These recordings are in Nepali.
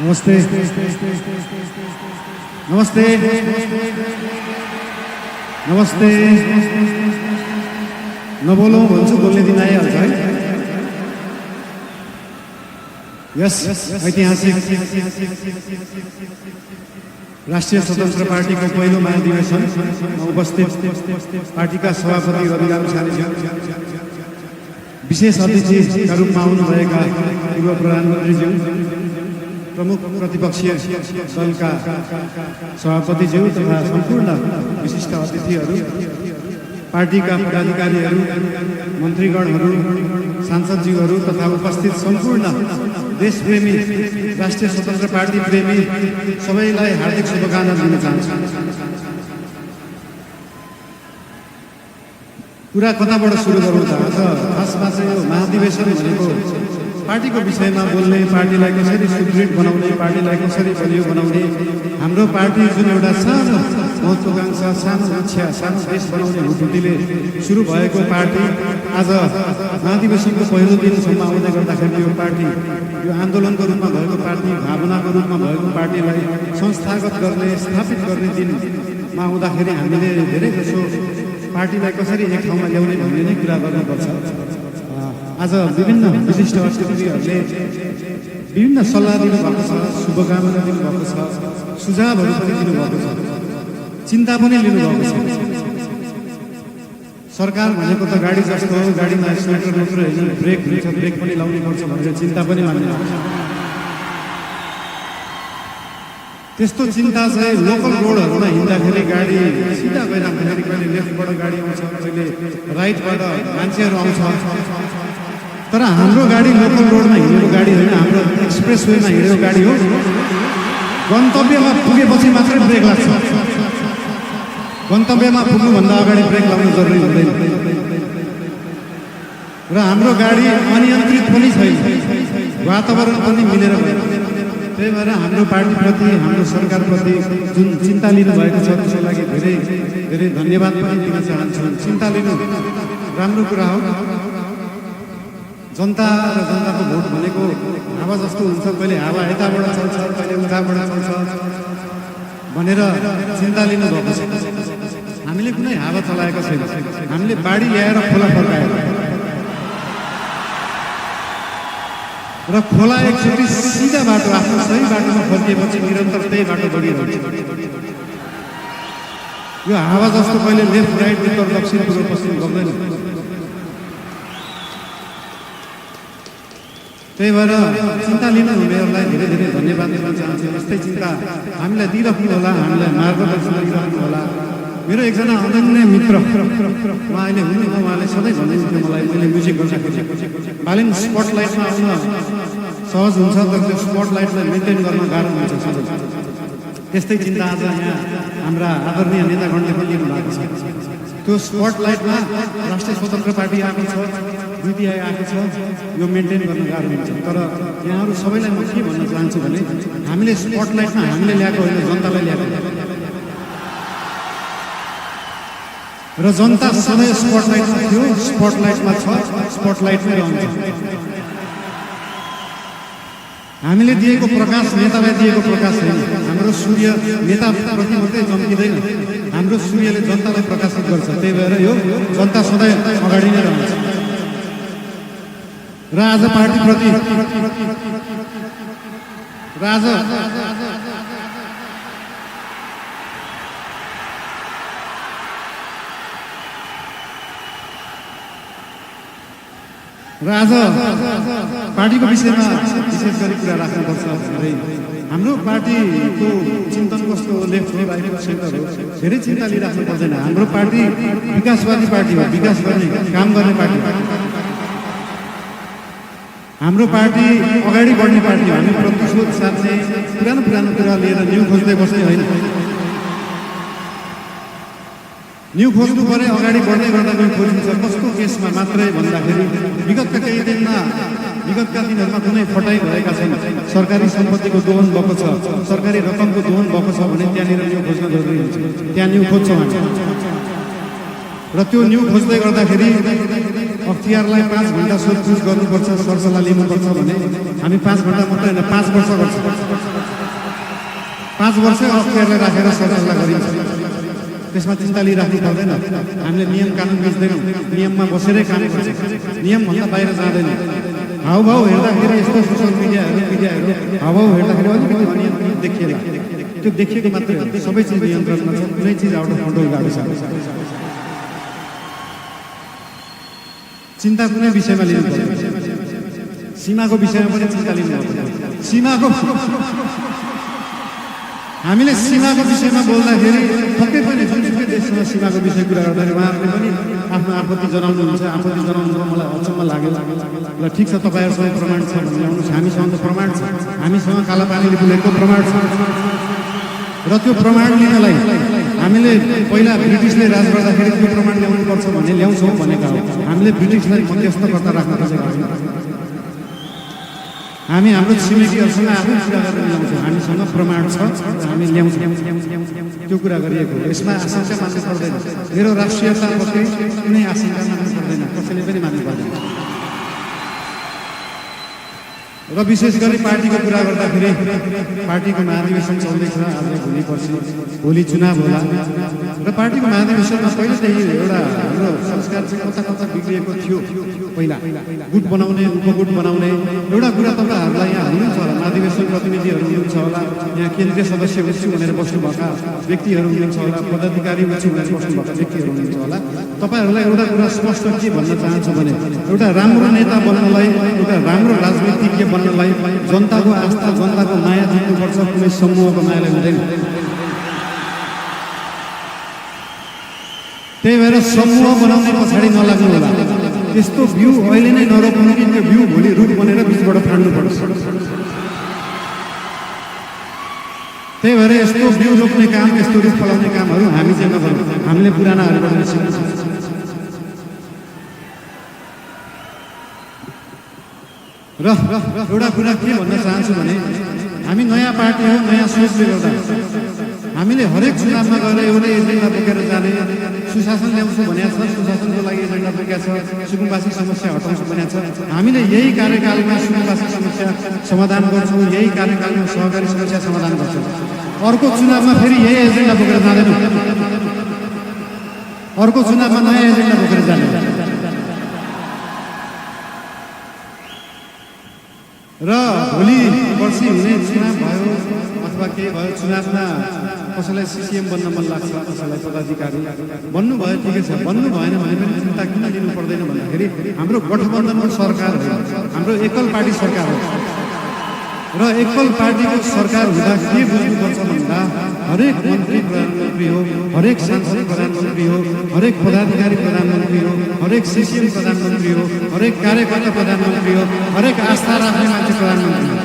नमस्ते नमस्ते नमस्ते नबोलौँ भन्छु बोल्ने दिन आइहाल्छ है। यस ऐतिहासिक राष्ट्रिय स्वतन्त्र पार्टीको पहिलो महाधिवेशनमा उपस्थित पार्टीका सभापति रविलाल छानेज्यू, विशेष अतिथिका रूपमा आउनुभएका पूर्व प्रधानमन्त्रीज्यू, प्रमुख प्रतिपक्षीय दलका सभापतिज्यू तथा सम्पूर्ण विशिष्ट अतिथिहरू, पार्टीका पदाधिकारीहरू, मन्त्रीगणहरू, सांसदज्यूहरू तथा उपस्थित सम्पूर्ण देशप्रेमी राष्ट्रिय स्वतन्त्र पार्टी प्रेमी सबैलाई हार्दिक शुभकामना दिन चाहन्छु। कुरा कताबाट सुरु गरौँ त? आज खासमा चाहिँ यो महाधिवेशन भनेको पार्टीको विषयमा बोल्ने, पार्टीलाई कसरी सुदृढ बनाउने, पार्टीलाई कसरी बलियो बनाउने, हाम्रो पार्टी जुन एउटा सानो महत्त्वाकांक्षा, सानो इच्छा, सानो देश बनाउने हुटुटीले सुरु भएको पार्टी आज महाधिवेशनको पहिलो दिनसम्म आउँदै गर्दाखेरि यो पार्टी, यो आन्दोलनको रूपमा भएको पार्टी, भावनाको रूपमा भएको पार्टीलाई संस्थागत गर्ने, स्थापित गर्ने दिनमा आउँदाखेरि हामीले धेरै जसो पार्टीलाई कसरी एक ठाउँमा ल्याउने भन्ने नै कुरा गर्नुपर्छ। आज विभिन्न विशिष्ट अतिथिहरूले विभिन्न सल्लाह दिनुभएको छ, शुभकामना दिनुभएको छ, सुझावहरू पनि दिनुभएको छ, चिन्ता पनि लिनुभएको छ। सरकार भनेको त गाडी जस्तो हो, गाडीमा एक्सिलेटर मात्र होइन, ब्रेक हुन्छ, ब्रेक पनि लाउनु पर्छ भनेर चिन्ता पनि मान्ने। त्यस्तो चिन्ता चाहिँ लोकल रोडहरूमा हिँड्दाखेरि गाडी सिधा गइराख्दाखेरि कहिले लेफ्टबाट गाडी आउँछ, कहिले राइटबाट मान्छेहरू आउँछ। तर हाम्रो गाडी लोकल रोडमा हिँडेको गाडी होइन, हाम्रो एक्सप्रेस वेमा हिँडेको गाडी हो। गन्तव्यमा पुगेपछि मात्रै ब्रेक लाग्छ, गन्तव्यमा पुग्नुभन्दा अगाडि ब्रेक लाग्नु जरुरी हुँदैन। र हाम्रो गाडी अनियन्त्रित पनि छैन, वातावरण पनि मिलेर भयो। त्यही भएर हाम्रो पार्टीप्रति, हाम्रो सरकारप्रति जुन चिन्ता लिनुभएको छ त्यसको लागि धेरै धेरै धन्यवाद पनि दिन चाहन्छु। चिन्ता लिनु राम्रो कुरा हो। जनता र जनताको भोट भनेको हावा जस्तो हुन्छ, कहिले हावा यताबाट चल्छ, कहिले उताबाट चल्छ भनेर चिन्ता लिनुभएको छ। हामीले कुनै हावा चलाएको छैन, हामीले बाढी ल्याएर खोला फर्काएर र खोला एकचोटि सिधा बाटो, आफ्नो सही बाटोमा फर्किएपछि निरन्तर त्यही बाटो बगिरहन्छ। यो हावा जस्तो कहिले लेफ्ट राइट उत्तर दक्षिण पूर्व पश्चिम बग्दैन। त्यही भएर चिन्ता लिनु हुनेहरूलाई धेरै धेरै धन्यवाद दिन चाहन्छु। यस्तै चिन्ता हामीलाई दिइराख्नु होला, हामीलाई मार्गदर्शन गरिराख्नु होला। मेरो एकजना अनन्य मित्र उहाँ अहिले हुनुहुन्न, उहाँले सधैँ भन्नुहुन्थ्यो मलाई, मैले म्युजिक गर्दाखेरि बालिङ स्पटलाइटमा आउन सहज हुन्छ, तर त्यो स्पटलाइटलाई मेन्टेन गर्न गाह्रो हुन्छ सधैँ। त्यस्तै चिन्ता आज यहाँ हाम्रा आदरणीय नेतागणले पनि लिनु भएको छ। त्यो स्पटलाइटमा राष्ट्रिय स्वतन्त्र पार्टी आएको छ, युपिआई आएको छ, यो मेन्टेन गर्न गाह्रो हुन्छ। तर यहाँहरू सबैलाई म के भन्न चाहन्छु भने हामीले स्पटलाइटमा हामीले ल्याएको होइन, जनतालाई ल्याएको र जनता सधैँ स्पटलाइटमा थियो, स्पटलाइटमा छ, स्पटलाइटमै रहन्छ। हामीले दिएको प्रकाश नेतालाई दिएको प्रकाश होइन। हाम्रो सूर्य नेताप्रति मात्रै चम्किँदैन, हाम्रो सूर्यले जनतालाई प्रकाशित गर्छ। त्यही भएर यो जनता सधैँ अगाडि नै रहन्छ। र आज पार्टीप्रति आज पार्टीको विषयमा विशेष गरी कुरा राख्नुपर्छ। हाम्रो पार्टीको चिन्तन कस्तो हो, लेफ्ट हो, राइट हो, सेन्टर हो, धेरै चिन्ता लिइराख्नु पर्दैन। हाम्रो पार्टी विकासवादी पार्टी हो, विकास गर्ने, काम गर्ने पार्टी हो। हाम्रो पार्टी अगाडि बढ्ने पार्टी हो। हामी प्रतिशोध साथै पुरानो पुरानो कुरा लिएर न्यू खोज्दै बस्दै होइन। न्यू खोज्नु पर्यो, अगाडि बढ्दै गर्दा पनि खोजिन्छ। कस्तो केसमा मात्रै भन्दाखेरि विगतका केही दिनमा, विगतका दिनहरूमा कुनै फटाइ भएका छन्, सरकारी सम्पत्तिको दोहन भएको छ, सरकारी रकमको दोहन भएको छ भने त्यहाँनिर न्यू खोज्न जरुरी हुन्छ। त्यहाँ न्यू खोज्छौँ हामी। र त्यो न्यू खोज्दै गर्दाखेरि अख्तियारलाई 5 घण्टा सोधपुछ गर्नुपर्छ, सरसल्लाह लिनुपर्छ भने हामी 5 घण्टा मात्रै होइन 5 वर्ष गर्छौँ। 5 वर्ष अख्तियारलाई राखेर सरसल्लाह गरिन्छ। त्यसमा चिन्ता लिइराख्नु पर्दैन। हामीले नियम कानुन बुझ्दैनौँ, नियममा बसेरै काम गर्छ, नियमभन्दा बाहिर जाँदैन। हाउभाउ हेर्दाखेरि यस्तो सोसियल मिडियाहरू हाउभाउ हेर्दाखेरि अलिकति अनियम देखिएला, त्यो देखिएको मात्रै हो। सबै चिज नियन्त्रणमा छ, कुनै चिज आउट अफ कन्ट्रोल गएको छ। चिन्ता कुनै विषयमा लिनुपर्छ, सीमाको विषयमा पनि चिन्ता लिनुपर्छ। सीमाको हामीले सीमाको विषयमा बोल्दाखेरि पक्कै पनि जुनसुकै देशमा सीमाको विषय कुरा गर्दाखेरि उहाँहरूले पनि आफ्नो आपत्ति जनाउनुहुन्छ। आपत्ति जनाउनुमा मलाई अचम्म लाग्यो। ल ठिक छ, तपाईँहरूसँग प्रमाण छ भने आउनुहोस्, हामीसँग त प्रमाण छ, हामीसँग कालापानीले बुलेको प्रमाण छ। र त्यो प्रमाण लिनलाई हामीले पहिला ब्रिटिसले राज गर्दाखेरि त्यो प्रमाण ल्याउनुपर्छ भने ल्याउँछौँ भनेका हो। हामीले ब्रिटिसलाई मध्यस्थकर्ता राख्न खोजेका होइन। हामी हाम्रो छिमेकीहरूसँग आफै कुरा गरेर ल्याउँछौँ। हामीसँग प्रमाण छ, हामी ल्याउँछौँ, त्यो कुरा गरिएको हो। यसमा आशंका मान्नु पर्दैन। मेरो राष्ट्रियताप्रति कुनै आशंका मान्नु पर्दैन, कसैले पनि मान्नु पर्दैन। र विशेष गरी पार्टीको कुरा गर्दाखेरि पार्टीको महाधिवेशन चल्दैछ। आज भोलि पर्सि भोलि चुनाव होला र पार्टीको महाधिवेशनमा पहिलेदेखि एउटा हाम्रो संस्कार चाहिँ कता कता बिग्रिएको थियो। पहिला गुट बनाउने, उपगुट बनाउने एउटा कुरा तपाईँहरूलाई यहाँ हुनुहुन्छ होला, महाधिवेशन प्रतिनिधिहरू हुनुहुन्छ होला, यहाँ केन्द्रीय सदस्य हुन्छु भनेर बस्नुभएका व्यक्तिहरू हुनुहुन्छ होला, पदाधिकारी हुन्छु भनेर बस्नुभएका व्यक्तिहरू हुनुहुन्छ होला। तपाईँहरूलाई एउटा कुरा स्पष्ट के भन्न चाहन्छु भने एउटा राम्रो नेता बन्नलाई, एउटा राम्रो राजनीतिज्ञ बन्नलाई जनताको आस्था, जनताको माया जित्नुपर्छ, कुनै समूहको मायाले हुँदैन। त्यही भएर समूह बनाउने पछाडि नलाग्नु होला। त्यस्तो भ्यू अहिले नै नरोक्नु कि त्यो भ्यू भोलि रुख बनेर बिचबाट फाड्नुपर्छ। त्यही भएर यस्तो भ्यू रोप्ने काम, यस्तो रुख फलाउने कामहरू हामी चाहिँ नगरौँ। हामीले पुरानाहरूबाट सिक्नु। र एउटा कुरा के भन्न चाहन्छु भने हामी नयाँ पार्टी हो, नयाँ सोचले गर्दा हामीले हरेक चुनावमा गएर एउटै एजेन्डा बोकेर जाने, सुशासन ल्याउँछु भनेको छ, सुशासनको लागि एजेन्डा बोकेको छ, सुकुम्बासी समस्या हटाउँछु भनेको छ। हामीले यही कार्यकालमा सुकुम्बासी समस्या समाधान गर्छौँ, यही कार्यकालमा सहकारी समस्या समाधान गर्छौँ। अर्को चुनावमा फेरि यही एजेन्डा बोकेर जाँदैनौँ, अर्को चुनावमा नयाँ एजेन्डा बोकेर जाने। र भोलि पर्सि हुने चुनाव भयो अथवा केही भयो, चुनावमा कसैलाई सिसिएम बन्न मन लाग्छ, कसैलाई पदाधिकारी बन्नुभयो, ठिकै छ। बन्नु भएन भने पनि चिन्ता किन लिनु पर्दैन भन्दाखेरि हाम्रो गठबन्धनको सरकार हो, हाम्रो एकल पार्टी सरकार हो। र एकल पार्टीको सरकार हुँदा के बुझ्नुपर्छ भन्दा हरेक मन्त्री प्रधानमन्त्री हो, हरेक सांसद प्रधानमन्त्री हो, हरेक पदाधिकारी प्रधानमन्त्री हो, हरेक सिसिएम प्रधानमन्त्री हो, हरेक कार्यकर्ता प्रधानमन्त्री हो, हरेक आस्था राख्ने मान्छे प्रधानमन्त्री हो।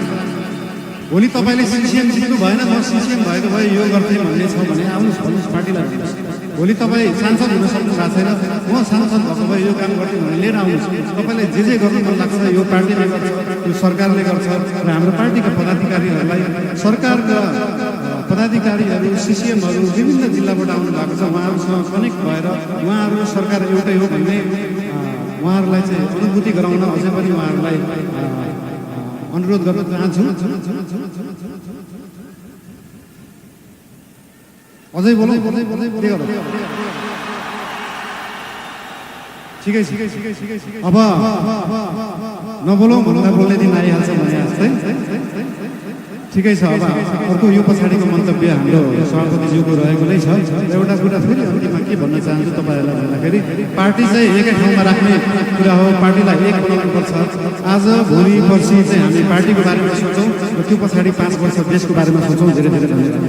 भोलि तपाईँले सिसिएम जित्नु भएन, म सिसिएम भएको भए यो गर्थेँ भन्ने छ भने आउनुहोस्, भन्नुहोस्, पार्टीलाई दिनुहोस्। भोलि तपाईँ सांसद हुन सक्नु भएको छैन, म सांसद भएको भए यो काम गर्थेँ भने लिएर आउनुहोस्। तपाईँलाई जे गर्नु मन लाग्छ यो पार्टीले गर्छ, यो सरकारले गर्छ। र हाम्रो पार्टीका पदाधिकारीहरूलाई, सरकारका पदाधिकारीहरू, सिसिएमहरू विभिन्न जिल्लाबाट आउनु भएको छ। उहाँहरूसँग कनेक्ट भएर उहाँहरू सरकार एउटै हो भन्ने उहाँहरूलाई चाहिँ अनुभूति गराउन अझै पनि उहाँहरूलाई अनुरोध गर्न चाहन्छु। अझै बोलौँ, ठिकै छ। अब नबोलौँ भन्दा बोल्ने दिन आइहाल्छ भने जस्तै ठिकै छ। अब अर्को यो पछाडिको मन्तव्य हाम्रो सभापतिज्यूको रहेको नै छ। एउटा कुरा फेरि अन्तिममा के भन्न चाहन्छु तपाईँहरूलाई भन्दाखेरि पार्टी चाहिँ एकै ठाउँमा राख्ने कुरा हो, पार्टीलाई एक बनाउनुपर्छ। आज भोलि पर्सि चाहिँ हामी पार्टीको बारेमा सोचौँ र त्यो पछाडि 5 वर्ष देशको बारेमा सोचौँ, धेरै धेरै धन्यवाद।